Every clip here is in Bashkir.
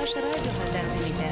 Чуваш радиоһы тәкъдим итә.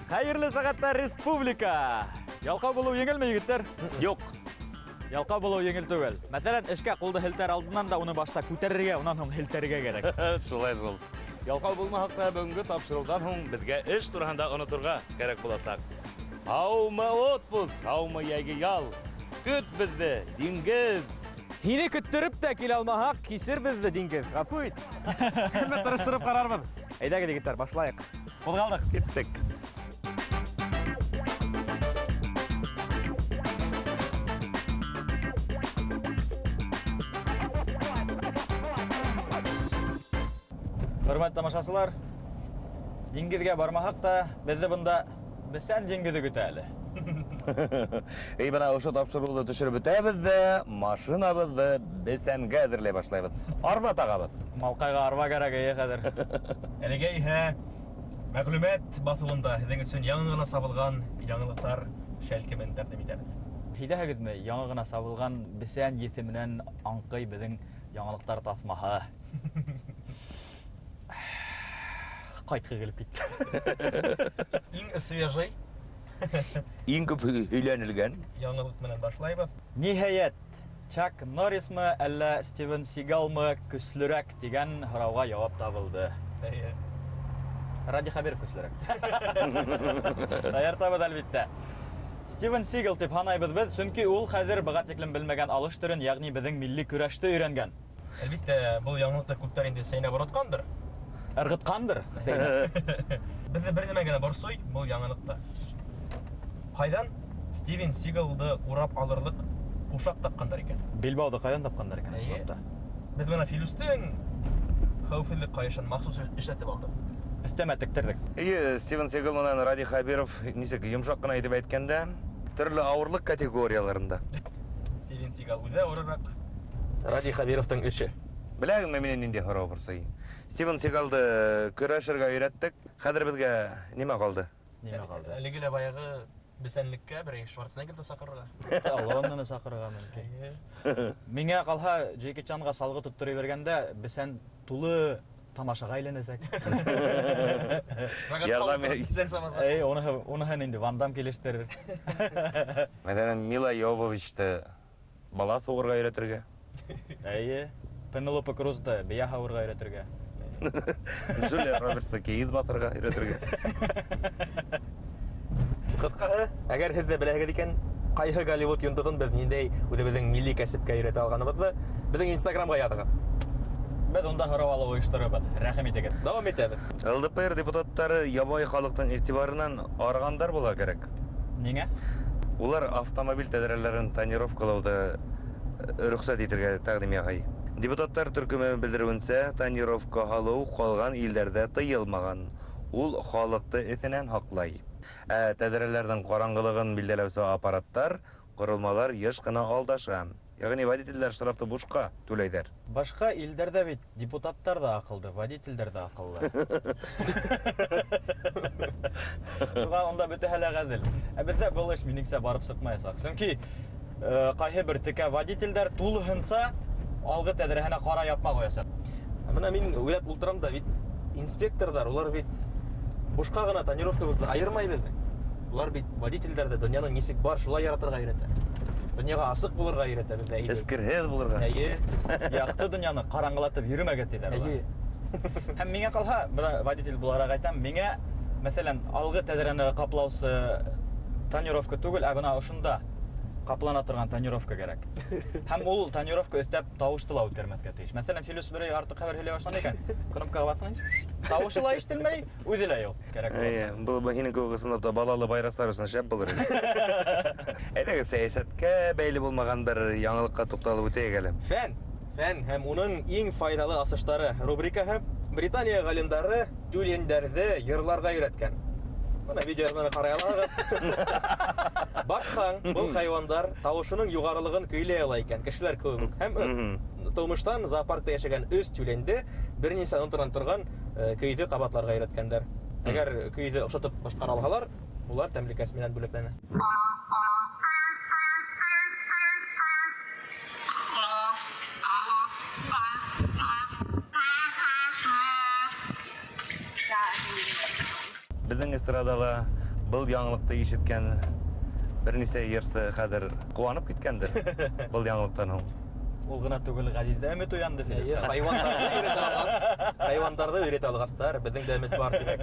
Хәерле сәғәттә республика! Ялҡау булыу еңелме, егеттәр? Юҡ. Ялҡау булыу еңел түгел. Мәҫәлән, эшкә ҡулды һелтәр алдынан да уны башта күтәрергә, унан һуң һелтәргә кәрәк. Шулай шул. Ялҡау булмаһаҡ та, бөгөнгө тапшырыуҙан һуң беҙгә эш тураһында оноторға кәрәк буласаҡ. Һаумы отпуск, һаумы йәйге ял. Көт беҙҙе, диңгеҙ! Һине көттөрөп тә килә алмаһаҡ, кисер беҙҙе, диңгеҙ. Ғәфү ит. Әммә тырыштырып ҡарарбыҙ. Әйҙәгеҙ, егеттәр, башлайыҡ. Ҡуҙғалдыҡ. Киттек. Хөрмәтле тамашасылар, диңгеҙгә бармаһаҡ та, беҙҙе бында Бесән диңгеҙе көтә әле. Эй, бына ошо тапшырыуҙы төшөрөп бөтәбеҙ ҙә, машинабыҙҙы бесәнгә әҙерләй башлайбыҙ. Арба тағабыҙ. Малҡайға арба кәрәк эйе хәҙер. Әлегә иһә мәғлүмәт баҫыуында һеҙҙең өсөн яңы ғына сабылған яңылыҡтар шәлкемен тәҡдим итәбеҙ. Һиҙәһегеҙме, яңы ғына сабылған бесән еҫе менән аңҡый беҙҙең яңылыҡтар таҫмаһы. Ҡайтҡы килеп китте. Иң свежий. Иң күп һөйләнелгән. Яңылыҡ менән башлайбыҙ. Ниһайәт, Чак Норрисмы, әллә Стивен Сигалмы көслөрәк тигән һорауға яуап табылды. Әйе. Радий Хәбиров көслөрәк. Шаяртабыҙ, әлбиттә. Стивен Сигал тип һанайбыҙ беҙ, сөнки ул хәҙер быға тиклем белмәгән алыш төрен, ягъни беҙҙең милли көрәште өйрәнгән. Әлбиттә, был яңылыҡты күптәр инде сәйнәп онотҡандыр. Ырғытҡандыр сәйнәп. Беҙҙе бер нәмә генә борсой был яңылыҡта. Ҡайҙан Стивен Сигалды урап алырлыҡ ҡушаҡ тапҡандар икән? Билбауҙы ҡайҙан тапҡандар икән ысынлап та? Беҙ бына Филүстең хәүефһеҙлек ҡайышын махсус эшләтеп алдыҡ. Өҫтәмә тектерҙек. Эйе, Стивен Сигал менән Радий Хәбиров нисек йомшаҡ ҡына итеп әйткәндә, төрлө ауырлыҡ категорияларында. Стивен Сигал үҙе ауырыраҡ. Радий Хәбировтың эше. Беләһегеҙме, мине ниндәй һорау борсой? Стивен Сигалды көрәшергә өйрәттек. Хәҙер беҙгә нимә ҡалды? Нимә ҡалды? Әлеге лә баяғы бесәнлеккә берәй Шварценеггерҙы саҡырырға. Сталлонны саҡырырға мөмкин. Миңә ҡалһа, Джеки Чанға салғы тоттороп ебәргәндә, бесән тулы тамашаға әйләнәсәк. Ярҙам Эй, уныһы, уныһын инде Ван Дам килештерер. Мәҫәлән, Мила Йововичты бала һуғырға өйрәтергә. Әйе. Пенелопа Крузды бейә һауырға өйрәтергә. Джулия Робертсты кейеҙ баҫырға өйрәтергә. Ҡыҫҡаһы, әгәр һеҙ ҙә беләһегеҙ икән, ҡайһы Голливуд йондоҙон беҙ ниндәй үҙебеҙҙең милли кәсепкә өйрәтә алғаныбыҙҙы беҙҙең Инстаграмға яҙығыҙ. Беҙ унда һорау алыу ойошторорбоҙ. Рәхим итегеҙ. Дауам итәбеҙ. ЛДПР депутаттары ябай халыҡтың иғтибарынан арығандар була кәрәк. Ниңә? Улар автомобиль тәҙрәләрен тонировкалауҙы рөхсәт итергә тәҡдим яһай. Депутаттар төркөмө белдереүенсә, тонировка һалыу ҡалған илдәрҙә тыйылмаған. Ул халыҡты эҫенән һаҡлай. Ә тәҙрәләрҙең ҡараңғылығын билдәләүсе аппараттар, ҡоролмалар йыш ҡына алдаша. Йәғни водителдәр штрафты бушҡа түләйҙәр. Башҡа илдәрҙә бит депутаттар ҙа аҡылды, водителдәр ҙә аҡыллы. Шуға унда бөтәһе лә ғәҙел. Ә беҙҙә был эш минеңсә барып сыҡмаясаҡ. Сөнки ҡайһы бер текә водителдәр тулыһынса алғы тәҙрәһенә ҡара япма ҡуясаҡ. Ә бына мин уйлап ултырам да бит, инспекторҙар, улар бит бушҡа ғына тонировкабыҙҙы айырмай беҙҙең. Улар бит водителдәрҙе донъяны нисек бар шулай яратырға өйрәтә. Донъяға асыҡ булырға өйрәтә беҙҙе, әйе. Эскерһеҙ булырға. Әйе. Яҡты донъяны ҡараңғылатып йөрөмәгеҙ тиҙәр улар. Әйе. Һәм миңә ҡалһа, бына водитель булараҡ әйтәм, миңә, мәҫәлән, алғы тәҙрәне ҡаплаусы тонировка түгел, ә бына ошонда ҡаплана торған тонировка кәрәк. Һәм ул тонировка өҫтәп тауышты ла үткәрмәҫкә тейеш. Мәҫәлән, Филүс берәй артыҡ хәбәр һөйләй башланы икән, кнопкаға баҫһаң, тауышы ла ишетелмәй, үҙе лә юҡ. Кәрәк буласа. Эйе, был һинең кеүек ысынлап та балалы байрастар өсөн шәп булыр ине. Әйҙәгеҙ, сәйәсәткә бәйле булмаған бер яңылыҡҡа туҡталып үтәйек әле. Фән. Фән һәм уның иң файҙалы асыштары рубрикаһы. Британия ғалимдары тюлендәрҙе йырларға өйрәткән. Бына видеоны ҡарай алаһығыҙ. Баҡһаң, был хайуандар тауышының юғарылығын көйләй ала икән, кешеләр кеүек үк. Һәм тыумыштан зоопаркта йәшәгән өс тюленде бер нисә нотанан торған көйҙө ҡабатларға өйрәткәндәр. Әгәр көйҙө оҡшатып башҡара алһалар, улар тәмлекәс менән бүләкләнә. Беҙҙең эстрадала был яңылыҡты ишеткән бер нисә йырсы хәҙер ҡыуанып киткәндер был яңылыҡтан һуң. Ул ғына түгел, Ғәзиздә өмөт уянды, Филүс. Хайуандарҙы өйрәтә алғас, хайуандарҙы өйрәтә алғастар, беҙҙең дә өмөт бар, тимәк.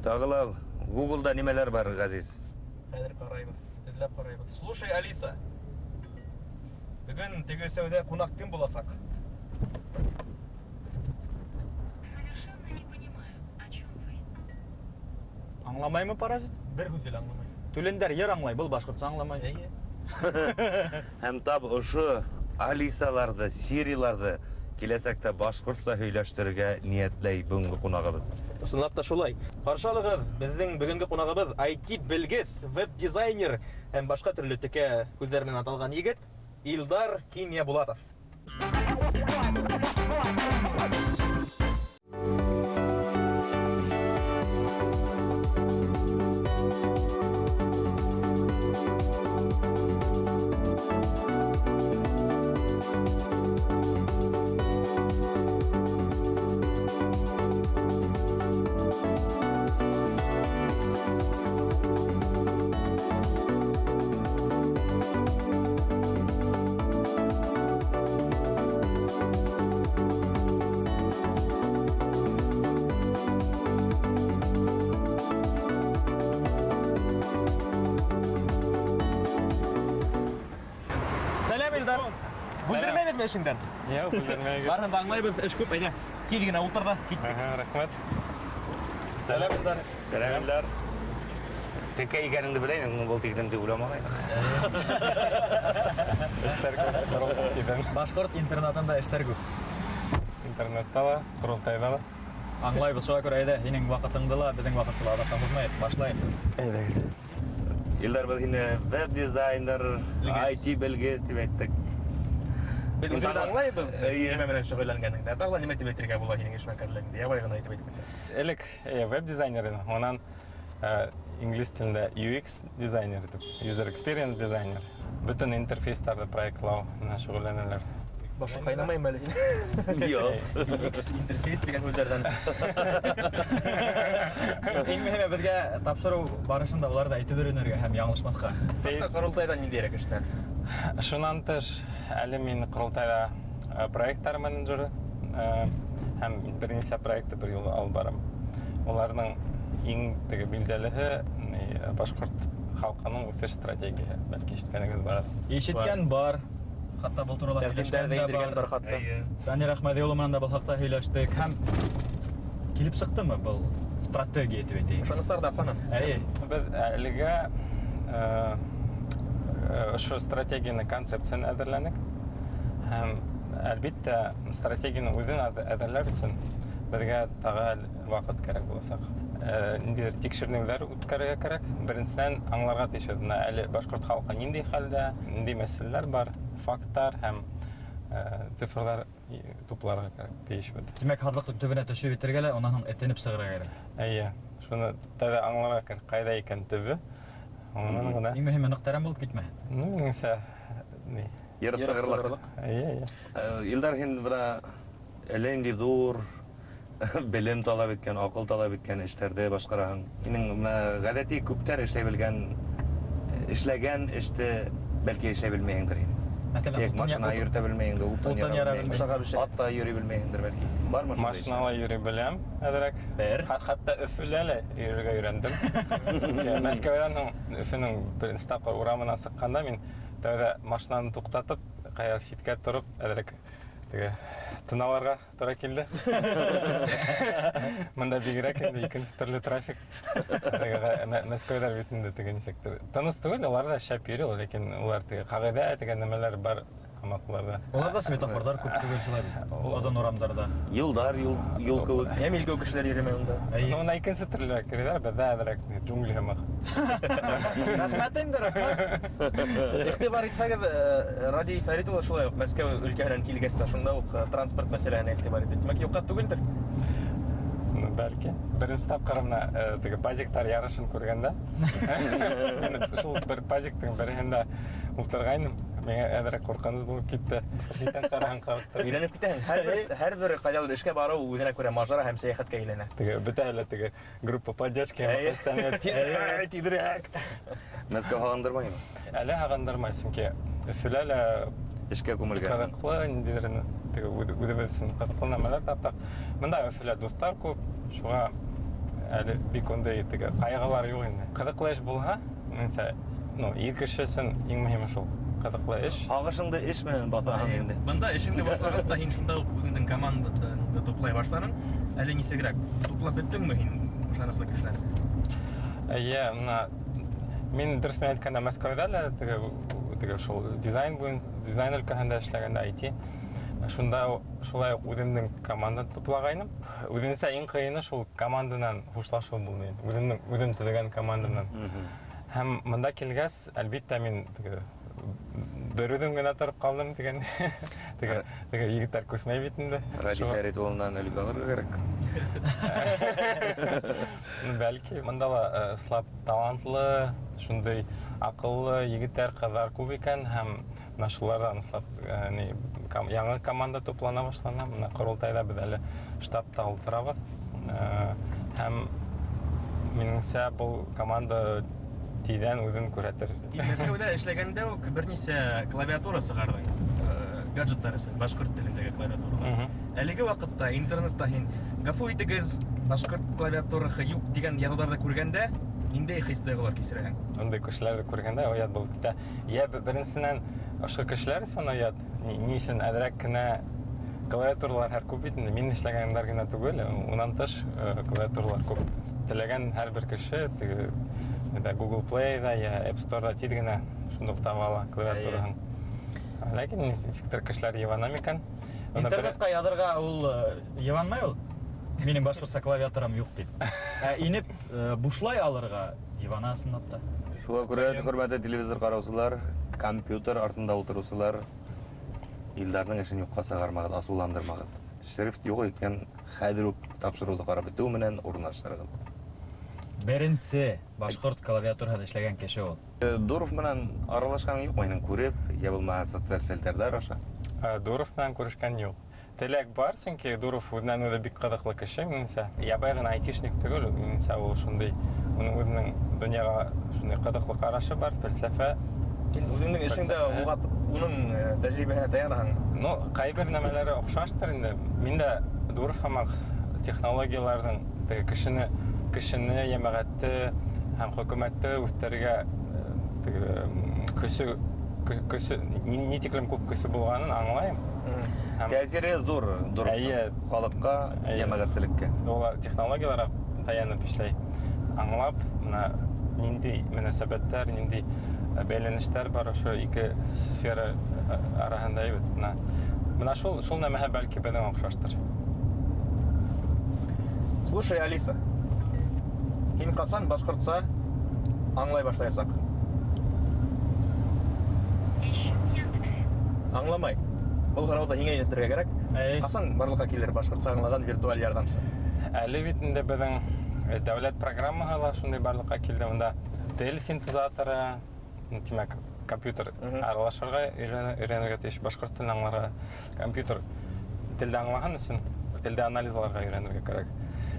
Тағы ла Гуглда нимәләр бар, Ғәзиз? Хәҙер ҡарайбыҙ, эҙләп ҡарайбыҙ. Слушай, Алиса. Бөгөн теге сәүҙә ҡунаҡ кем буласаҡ? Совершенно не понимаю, о чем вы. Аңламаймы паразит? Бер һүҙҙе лә аңламай. Түлендәр йыр аңлай, был башҡортса аңламай. Эйе. Һәм тап ошо Алисаларҙы, Сириларҙы киләсәктә башҡортса һөйләштерергә ниәтләй бөгөнгө ҡунағыбыҙ. Ысынлап та шулай. Ҡаршы алығыҙ, беҙҙең бөгөнгө ҡунағыбыҙ IT белгес, веб-дизайнер һәм башҡа төрлө текә һүҙҙәр менән аталған егет Илдар Кинйәбулатов. Сәләм, Илдар. Бүлдермәйбеҙме эшеңдән? Юҡ, бүлдермәйбеҙ. Барыһын да аңлайбыҙ, эш күп, әйҙә. Тиҙ генә ултыр ҙа, киттек. Аһа, рәхмәт. Сәләм, Илдар. Сәләм, Илдар. Текә икәнеңде беләйем, был тиклем тип уйламағайныҡ. Эштәр күп, ҡоролтай тиҙән. Башҡорт интернатында эштәр күп. Интернетта ла, ҡоролтайҙа ла. Аңлайбыҙ, шуға күрә әйҙә, һинең ваҡытыңды ла, беҙҙең ваҡытты ла аҙаҡтан һуҙмайыҡ, башлайыҡ. Әйҙәгеҙ. Илдар, беҙ һине веб-дизайнер, Белгес. IT белгес тип әйттек. Беҙ үҙебеҙ аңлайбыҙ, Эйе. нимә менән шөғөлләнгәнеңде. Ә тағы ла нимә тип әйтергә була һинең эшмәкәрлегеңде? Ябай ғына әйтеп әйткәндә. Элек, эйе, веб-дизайнер инем. Унан, инглиз телендә UX дизайнер тип, user experience дизайнер. Бөтөн интерфейстарҙы проектлау менән шөғөлләнәләр. Башың ҡайнамаймы әле? Юҡ. UX интерфейс тигән һүҙҙәрҙән. Иң мөһиме беҙгә тапшырыу барышында уларҙы әйтеп өйрәнергә һәм яңылышмаҫҡа. Башҡа ҡоролтайҙан ниндәйерәк эштәр? Шунан тыш, әле мин ҡоролтайҙа проекттар менеджеры һәм бер нисә проектты бер юлы алып барам. Уларҙың иң теге билдәлеһе, башҡорт халҡының үҫеш стратегияһы. Бәлки ишеткәнегеҙ бар. Ишеткән бар. Хатта был турала Тәҡдимдәр һөйләшкән ҙә дә индергән бар. бар хатта. Эйе. Данир Әхмәҙи улы менән дә был хаҡта һөйләштек. Һәм килеп сыҡтымы был стратегия тип әйтәйек? Ышаныстар ҙа аҡлана. Эйе. Беҙ әлегә ошо стратегияны концепцияны әҙерләнек. Һәм әлбиттә стратегияны үҙен әҙерләр өсөн беҙгә тағы ваҡыт кәрәк буласаҡ. Ниндәйҙер тикшеренеүҙәр үткәрергә кәрәк. Беренсенән, аңларға тейешбеҙ, бына әле башҡорт халҡы ниндәй хәлдә, ниндәй мәсьәләләр бар, факттар һәм цифрҙар тупларға кәрәк тейешбеҙ. Тимәк, һаҙлыҡтың төбөнә төшөп етергә лә, унан һуң этенеп сығырға кәрәк. Эйе, шуны тәүҙә аңларға кәрәк, ҡайҙа икән төбө. Унан ғына. Иң мөһиме ныҡ тәрән булып китмәһен. Ну, минеңсә, ни. Йырып Йырып сығырлыҡ. сығырлыҡ. Эйе, эйе. Илдар, һин бына әллә ниндәй ҙур белем талап иткән, аҡыл талап иткән эштәрҙе башҡараһың. Һинең бына ғәҙәти күптәр эшләй белгән, эшләгән эште бәлки эшләй белмәйһеңдер һин. Мәҫәлән, Тик машина йөрөтә белмәйһеңдер, утын утын яра яра белмәйһеңдер, белмәйһеңдер. ат та йөрөй белмәйһеңдер бәлки. Бармы шундай эш? Машинала йөрөй беләм, әҙерәк. Бер. Хатта Өфөлә лә йөрөргә өйрәндем. Сөнки Мәскәүҙән һуң Өфөнөң беренсе тапҡыр урамына сыҡҡанда мин тәүҙә машинаны туҡтатып, ҡайҙалыр ситкә тороп, әҙерәк теге тын алырға тура килде. Мында бигерәк инде икенсе төрлө трафик. Мәскәүҙәр бит инде теге нисектер. Тыныс түгел, улар ҙа шәп йөрөй, ләкин улар теге ҡағиҙә тигән нәмәләр бар. Ҡамаҡлыларҙа. Уларҙа светофорҙар күп түгел шулай бит. Оҙон урамдарҙа. Юлдар юл юл кеүек. Йәмил кеүек кешеләр йөрөмәй унда. Эйе. Ну, унда икенсе төрлөрәк йөрөйҙәр, беҙҙә әҙерәк джунгли һымаҡ. Рәхмәт инде, рәхмәт. Иғтибар итһәгеҙ, Радий Фәрит улы шулай уҡ Мәскәү өлкәһенән килгәс тә шунда уҡ транспорт мәсьәләһенә иғтибар итте. Тимәк, юҡҡа түгелдер. Ну, бәлки. Беренсе тапҡыр бына теге пазиктар ярышын күргәндә, мин шул бер пазиктың береһендә ултырғайным. Миңә әҙерәк ҡурҡыныс булып китте. Бер ситтән ҡараһаң ҡалып. Өйрәнеп китәһең. Һәрбер һәрбер ҡайҙалыр эшкә барыу үҙенә күрә мажара һәм сәйәхәткә әйләнә. Теге бөтә әле теге группа поддержки Эйе. Тиҙерәк, тиҙерәк. Мәскәү һағындырмаймы? Әле һағындырмай, сөнки Өфөлә лә Эшкә күмелгән. Ҡыҙыҡлы ниндәйҙер теге үҙебеҙ өсөн ҡыҙыҡлы нәмәләр таптыҡ. Бында Өфөлә дуҫтар күп, шуға әле бик ундай теге ҡайғылар юҡ инде. Ҡыҙыҡлы эш булһа, минеңсә, ну, ир кеше өсөн иң мөһиме шул. Ҡыҙыҡлы эш. Һағышыңды эш менән баҫаһың инде. Бында эшеңде башлағас та һин шунда уҡ үҙеңдең командаңды туплай башланың. Әле нисегерәк? Туплап бөттөңмө һин ышаныслы кешеләрҙе? Эйе, бына мин дөрөҫөн әйткәндә Мәскәүҙә лә теге теге шул дизайн буйынса дизайн өлкәһендә эшләгәндә IT шунда шулай уҡ үҙемдең команда туплағайным. Үҙенсә иң ҡыйыны шул команданан хушлашыу булды инде. Үҙемдең үҙем төҙөгән командамнан. Һәм бында килгәс, әлбиттә, мин теге бер үҙем генә тороп ҡалдым тигән. Теге теге егеттәр күсмәй бит инде. Радий Шуға- Фәрит улынан өлгө алырға кәрәк. Бәлки, бында ла ыслап талантлы, шундай аҡыллы егеттәр, ҡыҙҙар күп икән һәм менә шуларҙан ыслап ни яңы команда туплана башланы. Менә ҡоролтайҙа беҙ әле штабта ултырабыҙ. Һәм минеңсә, был команда тиҙҙән үҙен күрһәтер. Мәскәүҙә эшләгәндә үк бер нисә клавиатура сығарҙың. Гаджеттар өсөн, башҡорт телендәге клавиатуралар. Әлеге ваҡытта интернетта һин «Ғәфү итегеҙ, башҡорт клавиатураһы юҡ» тигән яҙыуҙарҙы күргәндә ниндәй хис-тойғолар кисерәһең? Ундай кешеләрҙе күргәндә оят булып китә. Йә беренсенән ошо кешеләр өсөн оят. Ни өсөн әҙерәк кенә клавиатуралар һәр күп бит инде. Мин эшләгәндәр генә түгел, унан тыш клавиатуралар күп. Теләгән һәр бер кеше теге нидә Google Play-ҙа йә App Store-ҙа тиҙ генә шундуҡ таба ала клавиатураһын. Ләкин нисектер кешеләр йыбана микән? Уны бер- Интернетҡа яҙырға ул йыбанмай ул. Минең башҡортса клавиатурам юҡ тип. Ә инеп бушлай алырға йыбана ысынлап та. Шуға күрә, хөрмәтле телевизор ҡараусылар, компьютер артында ултырыусылар, Илдарҙың эшен юҡҡа сығармағыҙ, асыуландырмағыҙ. Шрифт юҡ икән, хәҙер үк тапшырыуҙы ҡарап бөтөү менән урынлаштырығыҙ. Беренсе башҡорт клавиатураһында эшләгән кеше ул. Дуров менән аралашҡаның юҡмы һинең күреп, йә булмаһа социаль селтәрҙәр аша? Дуров менән күрешкән юҡ. Теләк бар, сөнки Дуров үҙенән үҙе бик ҡыҙыҡлы кеше, минеңсә. Ябай ғына айтишник түгел, минеңсә, ул шундай, уның үҙенең донъяға шундай ҡыҙыҡлы ҡарашы бар, фәлсәфә. Һин үҙеңдең эшеңдә Фәлсәфә. уға уның тәжрибәһенә таянаһың. Ну, ҡайбер нәмәләре оҡшаштыр инде. Мин дә Дуров һымаҡ технологияларҙың теге кешене, йәмәғәтте һәм хөкүмәтте үҫтерергә теге көсө, көсө, ни тиклем күп көсө булғанын аңлайым. Һәм Тәьҫире ҙур Дуровтың Эйе. халыҡҡа, Эйе. йәмәғәтселеккә. Улар технологияларға таянып эшләй. Аңлап, бына ниндәй мөнәсәбәттәр, ниндәй бәйләнештәр бар ошо ике сфера араһында бит. Бына шул нәмәһе бәлки беҙҙең оҡшаштыр. Слушай, Алиса, һин ҡасан башҡортса аңлай башлаясаҡ? Ищу в Яндексе. Аңламай. Был һорауҙы һиңә йүнәлтергә кәрәк. Әй. Ҡасан барлыҡҡа килер башҡортса аңлаған виртуаль ярҙамсы? Әле бит инде беҙҙең дәүләт программаһы ла шундай барлыҡҡа килде. Унда тел синтезаторы, тимәк, компьютер аралашырға өйрәнергә тейеш, башҡорт телен аңларға, компьютер телде аңлаһын өсөн телде анализларға өйрәнергә кәрәк.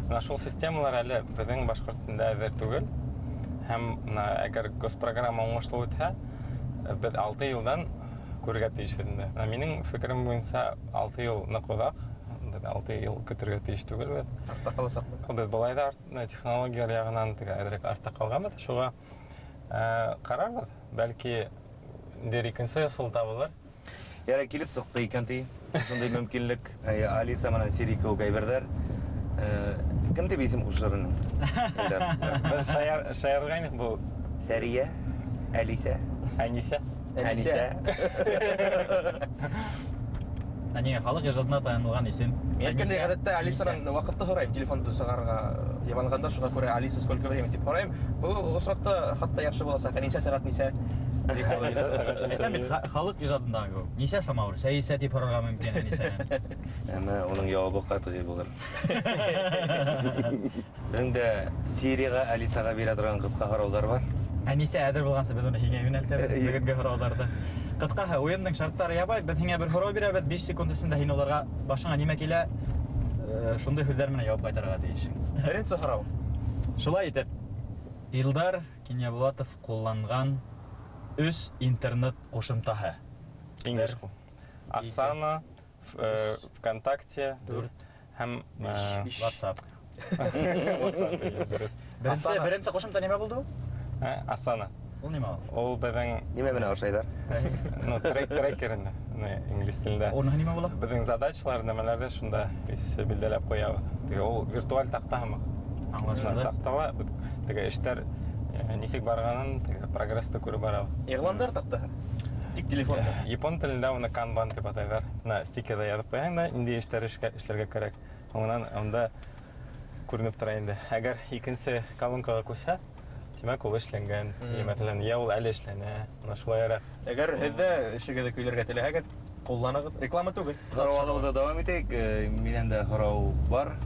Бына шул системалар әле беҙҙең башҡорт телендә әҙер түгел. Һәм бына әгәр госпрограмма уңышлы үтһә, беҙ 6 йылдан күрергә тейешбеҙ инде. Бына минең фекерем буйынса 6 йыл ныҡ оҙаҡ, беҙ 6 йыл көтөргә тейеш түгелбеҙ. Артта ҡаласаҡбыҙ. Беҙ былай да технологиялар яғынан теге әҙерәк артта ҡалғанбыҙ. Шуға ҡарарбыҙ. Бәлки ниндәйҙер икенсе ысул табылыр. Ярай килеп сыҡты икән ти. Шундай мөмкинлек. Алиса менән Сири кеүек әйберҙәр. Кем тип исем ҡушыр инең? Илдар. Беҙ шаярғайныҡ был. Сәрия, Алиса. Әнисә. Әнисә. Ә ниңә халыҡ ижадына таянылған исем? Мин әйткәндәй, Әнисә. ғәҙәттә Алисанан ваҡытты һорайым, телефонды сығарырға ябанғанда, шуға күрә Алиса сколько времени тип һорайым. Был осраҡта хатта яҡшы буласаҡ. Әнисә сәғәт нисә? Әйтәм бит, халыҡ ижадындағы ул. Нисә самауыр? Сәй эсә тип һорарға мөмкин Әнисәнән. Әммә уның яуабы ҡәтғи булыр. Беҙҙең дә Сириға, Алисаға бирә торған ҡыҫҡа һорауҙар бар. Әнисә әҙер булғансы беҙ уны һиңә йүнәлтәбеҙ Эйе. бөгөнгө һорауҙарҙы. Ҡыҫҡаһы, уйындың шарттары ябай, беҙ һиңә бер һорау бирәбеҙ, 5 секунд эсендә һин уларға башыңа нимә килә, шундай һүҙҙәр менән яуап ҡайтарырға тейеш. Беренсе һорау. Шулай итеп, Илдар Кинйәбулатов ҡулланған 3 интернет ҡушымтаһы. Киңәш ҡул. Асана, ВКонтакте, Дүрт, һәм, биш, WhatsApp. WhatsApp, эйе, дөрөҫ. Беренсе, Асана. беренсе ҡушымта нимә булды ул? Асана. Ул нимә ул? Ул беҙҙең, Нимә менән ашайҙар? ну, трекер инде, инглиз телендә. Уныһы нимә була? Беҙҙең задачалар нәмәләрҙе шунда беҙ билдәләп ҡуябыҙ. Теге ул виртуаль таҡта һымаҡ. Аңлашылды. Таҡтала беҙ теге эштәр нисек барғанын, теге прогрессты күреп барабыҙ. Иғландар таҡтаһы. Тик телефонда. Япон телендә уны канбан тип атайҙар. Бына стикерҙа яҙып ҡуяһың да, ниндәй эштәр эшләргә кәрәк. Һуңынан унда күренеп тора инде. Әгәр икенсе колонкаға күсһә, тимәк, ул эшләнгән. Мәҫәлән, йә ул әле эшләнә. Бына шулайыраҡ. Әгәр һеҙ ҙә эшегеҙҙе көйләргә теләһәгеҙ, ҡулланығыҙ. Реклама түгел. Һорау алыуҙы дауам итәйек. Минән дә һорау бар.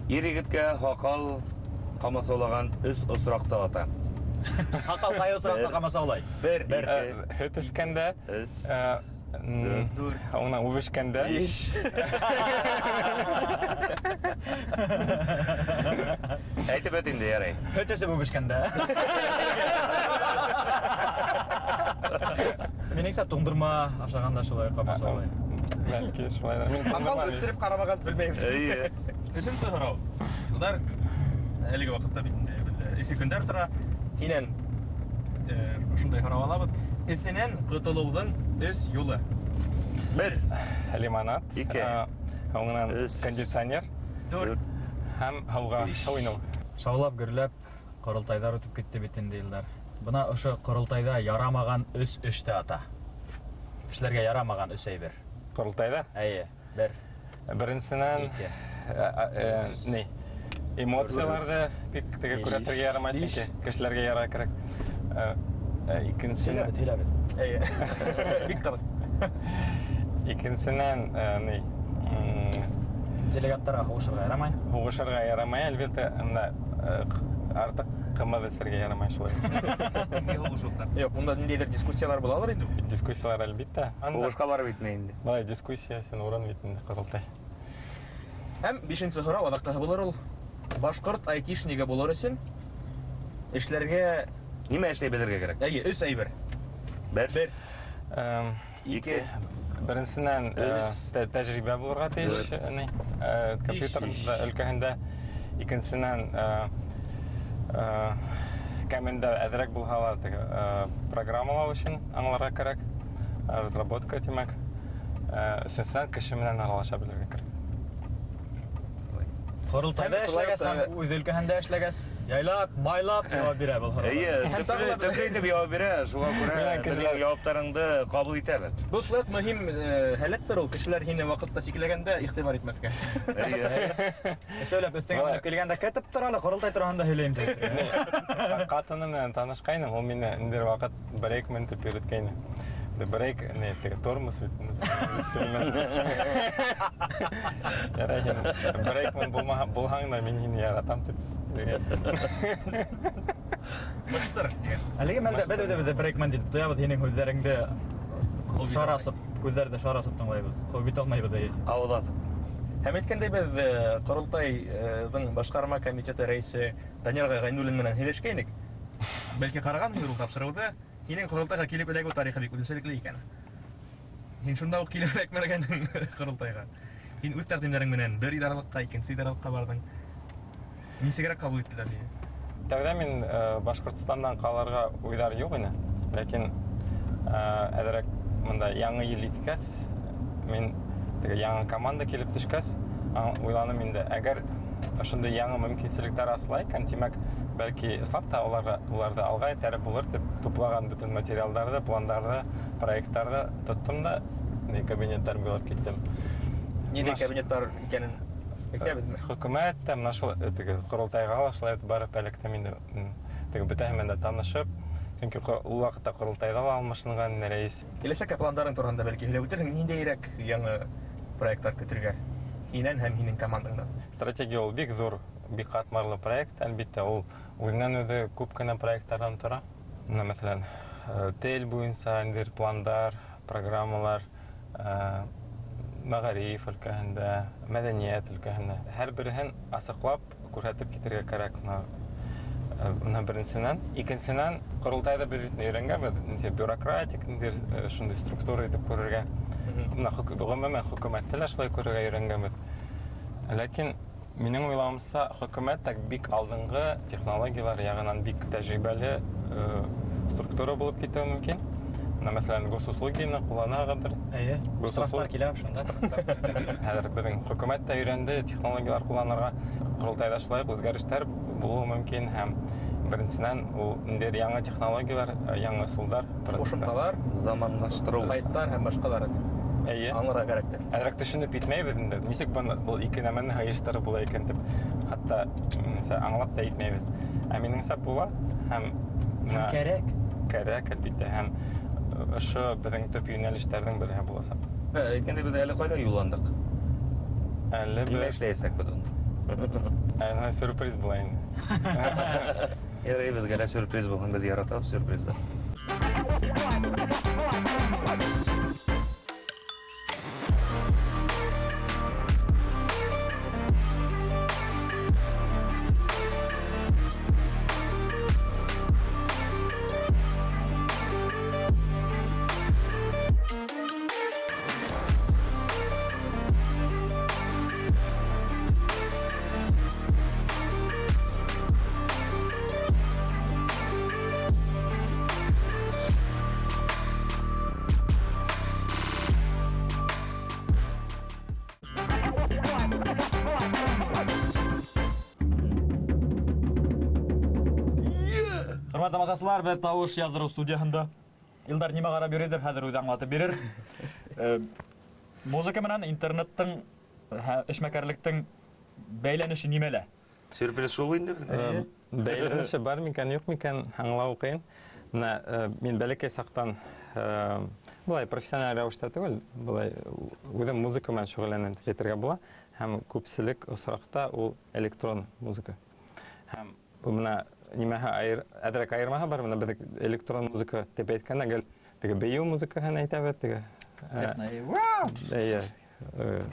Ир егеткә һаҡал ҡамасаулаған өс осраҡта ата. Һаҡал ҡай осраҡта Бер. ҡамасаулай? Бер, Бер, ике, һөт эскәндә, өс, Дүрт. унан үбешкәндә. Биш. Әйтеп бөт инде, ярай. Һөт эсеп үбешкәндә. Минеңсә, туңдырма ашағанда шулай ҡамасаулай. Бәлки шулайҙыр. Мин Һаҡал туңдырма үҫтереп ҡарамағас белмәйем. Эйе. Өсөнсө һорау. Илдар, әлеге ваҡытта бит инде эҫе көндәр тора. Һинән, ошондай һорау алабыҙ. Эҫенән ҡотолоуҙың өс юлы. Бер. Лимонад. Ике. Һуңынан Өс. кондиционер. Дүрт. Һәм һыуға һыу инеү. Шаулап гөрләп ҡоролтайҙар үтеп китте бит инде, Илдар. Бына ошо ҡоролтайҙа ярамаған өс эште ата. Эшләргә ярамаған өс әйбер. Ҡоролтайҙа? Эйе, бер. Беренсенән, Ике. ни? Эмоцияларҙы бик теге Биш. күрһәтергә ярамай, Биш. сөнки кешеләргә ярарға кәрәк. Икенсенән, Һөйләп бит, һөйләп бит. Эйе. Бик ҡыҙыҡ. Икенсенән, ни? Делегаттарға һуғышырға ярамай. Һуғышырға ярамай, әлбиттә, бында, артыҡ ҡымыҙ эсергә ярамай шулай. Юҡ, унда ниндәйҙер дискуссиялар булалыр инде. Дискуссиялар, әлбиттә. Анда Һуғышҡа барып етмәй инде. Былай дискуссия өсөн урын бит инде ҡоролтай. Һәм бишенсе һорау аҙаҡтаһы булыр ул. Башҡорт айтишнигы булыр өсөн эшләргә Нимә эшләй белергә кәрәк? Эйе, өс әйбер. Бер. Бер. Ике. Беренсенән, Өс. тәжрибә булырға тейеш, Дүрт. ни, компьютер Биш. өлкәһендә. Икенсенән, кәмендә әҙерәк булһа ла, теге, программалау өсөн аңларға кәрәк. Разработка, тимәк. Өсөнсөнән, кеше менән аралаша белергә кәрәк. Ҡоролтайҙа Һәм шулай эшләгәс, уҡ, һәм үҙ өлкәһендә эшләгәс, яйлап, майлап яуап бирә был һорауға. Эйе, Һәм тағы ла төплө итеп яуап бирә, шуға күрә Менән беҙҙең кешеләр яуаптарыңды ҡабул итәбеҙ. Был шулай уҡ мөһим, һәләттер ул, кешеләр һине ваҡытта сикләгәндә иғтибар итмәҫкә. Эйе. Сөйләп өҫтөңә Былай. менеп килгәндә көтөп тор әле, ҡоролтай тураһында һөйләйем тип. Ҡатыны менән танышҡайным, ул мине ниндәйҙер ваҡыт брейкмен тип йөрөткәйне. Брейк, не, теге тормоз бит инде. Ярай, һин брейкмен булһаң да мин һине яратам тип. Мыштыр тигән. Әлеге мәлдә беҙ беҙ брейкмен тип тоябыҙ һинең һүҙҙәреңде шар асып, күҙҙәрҙе шар асып тыңлайбыҙ. Ҡыуып бит алмайбыҙ, эйе. Ауыҙ асып. Һәм әйткәндәй, беҙ, Ҡоролтайҙың башҡарма комитеты рәйесе Данияр Ғәйнуллин менән һөйләшкәйнек. Бәлки ҡарағанһыңдыр ул тапшырыуҙы. Һинең ҡоролтайға килеп эләгеү тарихы бик үҙенсәлекле икән. Һин шунда уҡ килеп эләкмәгәнһең ҡоролтайға. Һин үҙ тәҡдимдәрең менән бер идаралыҡҡа, икенсе идаралыҡҡа барҙың. Нисегерәк ҡабул иттеләр һине? Тәүҙә мин, Башҡортостандан ҡалырға уйҙар юҡ ине. Ләкин, әҙерәк бында яңы ел еткәс, мин теге яңы команда килеп төшкәс, уйланым инде, әгәр Ошондай яңы мөмкинселектәр асыла икән, тимәк, бәлки ысынлап та уларға уларҙы алға этәреп булыр тип туплаған бөтөн материалдарҙы, пландарҙы, проекттарҙы тоттом да ни кабинеттар буйлап киттем. Ниндәй кабинеттар икәнен әйтәбеҙме? Хөкүмәт тә менә шул теге ҡоролтайға ла шулай барып эләктем инде. Теге бөтәһе менән дә танышып, сөнки ул ваҡытта ҡоролтайҙа ла алмашынған рәис. Киләсәккә пландарың тураһында бәлки һөйләп үтерһең, ниндәйерәк яңы проекттар көтөргә һинән һәм һинең командаңдан? Стратегия ул бик ҙур, бик ҡатмарлы проект, әлбиттә, ул үҙенән үҙе күп кенә проекттарҙан тора. Менә, мәҫәлән, тел буйынса ниндәйҙер пландар, программалар, мәғариф өлкәһендә, мәҙәниәт өлкәһендә. Һәр береһен асыҡлап күрһәтеп китергә кәрәк. Бына беренсенән. Икенсенән, ҡоролтайҙы беҙ бит өйрәнгәнбеҙ, ниндәй бюрократик, ниндәйҙер шундай структура итеп күрергә. Бына ғөмүмән хөкүмәтте лә шулай күрергә өйрәнгәнбеҙ. Ләкин минең уйлауымса, хөкүмәт тә бик алдынғы технологиялар яғынан бик тәжрибәле структура булып китеүе мөмкин. Менә, мәҫәлән, госуслугины ҡулланағыҙҙыр. Эйе. Штрафтар килә шунда. Хәҙер беҙҙең хөкүмәт тә өйрәнде технологиялар ҡулланырға. Ҡоролтайҙа шулай уҡ үҙгәрештәр булыуы мөмкин һәм беренсенән ул ниндәйҙер яңы технологиялар, яңы ысулдар, Ҡушымталар, заманлаштырыу, сайттар һәм башҡалар. Эйе. Аңларға кәрәктер. Әҙерәк төшөнөп етмәйбеҙ инде. Нисек был ике нәмәне һыйыштырып була икән тип, хатта аңлап та етмәйбеҙ. Ә минеңсә була һәм кәрәк. Кәрәк, әлбиттә, һәм ошо беҙҙең төп йүнәлештәрҙең береһе буласаҡ. Әйткәндәй, беҙ әле ҡайҙа юлландыҡ? Әле нимә эшләйәсәкбеҙ унда? Әле сюрприз була инде. Ярай, беҙгә лә сюрприз булһын, беҙ яратабыҙ сюрпризды. Хөрмәтле тамашасылар, беҙ тауыш яҙҙырыу студияһында. Илдар нимә ҡарап йөрөйҙөр, хәҙер үҙе аңлатып бирер. Музыка менән интернеттың, эшмәкәрлектең бәйләнеше нимәлә? Сюрприз шул инде беҙгә. Бәйләнеше бар микән, юҡ микән, аңлау ҡыйын. Менә мин бәләкәй саҡтан былай профессиональ рәүештә түгел, былай үҙем музыка менән шөғөлләнәм тип әйтергә була. Һәм күпселек осраҡта ул электрон музыка. Һәм бына нимәһе әҙерәк айырмаһы бар, бына беҙ электрон музыка тип әйткәндә гел теге бейеү музыкаһын әйтәбеҙ, теге техно, вау! Эйе,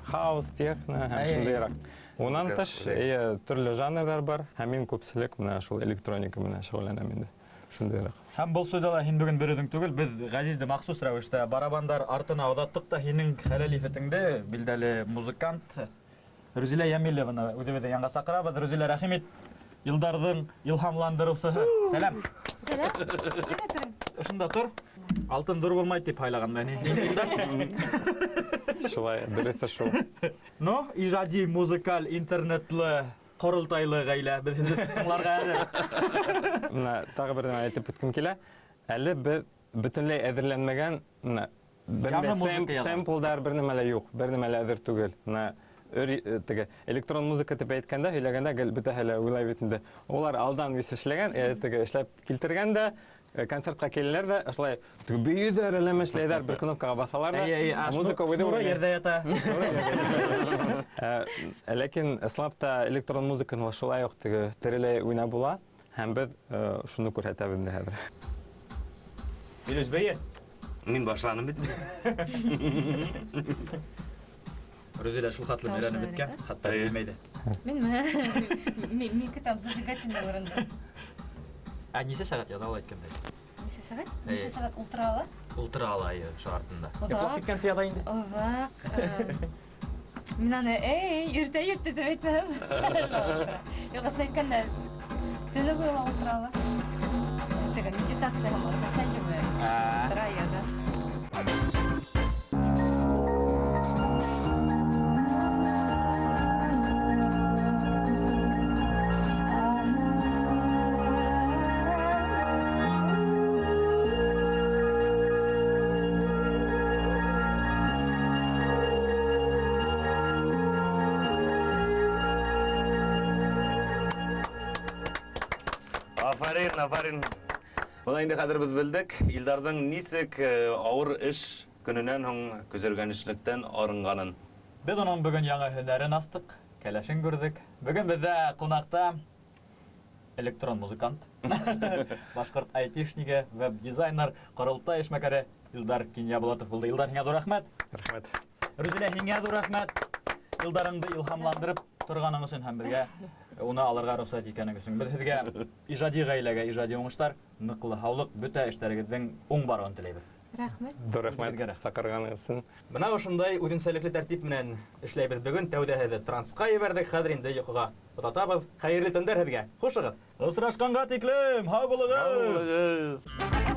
хаус, техно һәм шундайыраҡ. Унан тыш, эйе, төрлө жанрҙар бар, һәм мин күпселек менә шул электроника менән шөғөлләнәм инде. Шундайыраҡ. Һәм был студияла һин бөгөн бер үҙең түгел, беҙ Ғәзизде махсус рәүештә барабандар артына оҙаттыҡ та һинең хәләл ефетеңде, билдәле музыкант Рүзилә Йәмилеваны үҙебеҙҙең янға саҡырабыҙ. Рүзилә, рәхим ит. Илдарҙың илһамландырыусыһы. Сәләм. Сәләм. Ҡайҙа торам? Ошонда тор. Алтын ҙур булмай тип һайлаған мин. Шулай, дөрөҫө шул. Ну, ижади, музыкаль, интернетлы, ҡоролтайлы ғаилә. Беҙ һеҙҙе тыңларға әҙер. Менә тағы бер нәмә әйтеп үткем килә. Әле беҙ бөтөнләй әҙерләнмәгән, менә бер сэмплдар бер нәмә лә юҡ, бер нәмә лә әҙер түгел. Менә теге электрон музыка тип әйткәндә, һөйләгәндә гел бөтәһе лә уйлай бит инде. Улар алдан вис эшләгән, теге эшләп килтергән дә, концертҡа киләләр ҙә, ошолай теге бейейҙәр, әллә эшләйҙәр, бер кнопкаға баҫалар ҙа, музыка үҙе шнуры ерҙә ята. Ләкин ысынлап та электрон музыканы шулай уҡ теге тереләй уйнап була, һәм беҙ шуны күрһәтәбеҙ инде хәҙер. Илүс, бейе. Мин башланым бит. Рүзилә шул хәтлем өйрәнеп бөткән, хатта белмәй ҙә. Минме? Минеке там зажигательный урында. Ә нисә сәғәт ята ала әйткәндәй? Нисә сәғәт? Нисә сәғәт ултыра ала? Ултыра ала, эйе, ошо артында. Оҙаҡ. Йоҡлап киткәнсе ята инде. Оҙаҡ. Мин аны, эй, иртә етте тип әйтәм. Юҡ, ысын әйткәндә, төнө буйы ла ултыра ала. Теге медитация һәм затягивает. Ултыра ята. Афарин, афарин. Бына инде хәҙер беҙ белдек, Илдарҙың нисек э, ауыр эш көнөнән һуң көсөргәнешлектән арынғанын. Беҙ уның бөгөн яңы һөнәрен астыҡ, кәләшен күрҙек. Бөгөн беҙҙә ҡунаҡта электрон музыкант, башҡорт айтишнигы, веб-дизайнер, ҡоролтай эшмәкәре Илдар Кинйәбулатов булды. Илдар, һиңә ҙур рәхмәт. Рәхмәт. Рүзилә, һиңә ҙур рәхмәт. Илдарыңды илһамландырып торғаның өсөн һәм беҙгә уны алырға рөхсәт иткәнең өсөн. Беҙ һеҙгә ижади ғаиләгә ижади уңыштар, ныҡлы һаулыҡ, бөтә эштәрегеҙҙең уң барыуын теләйбеҙ. Рәхмәт. Ҙур рәхмәт Үҙегеҙгә рәхмәт. саҡырғанығыҙ өсөн. Бына ошондай үҙенсәлекле тәртип менән эшләйбеҙ бөгөн. Тәүҙә һеҙҙе трансҡа ебәрҙек, хәҙер инде йоҡоға оҙатабыҙ. Хәйерле төндәр һеҙгә. Хушығыҙ. Осрашҡанға тиклем, һау булығыҙ! Һау булығыҙ.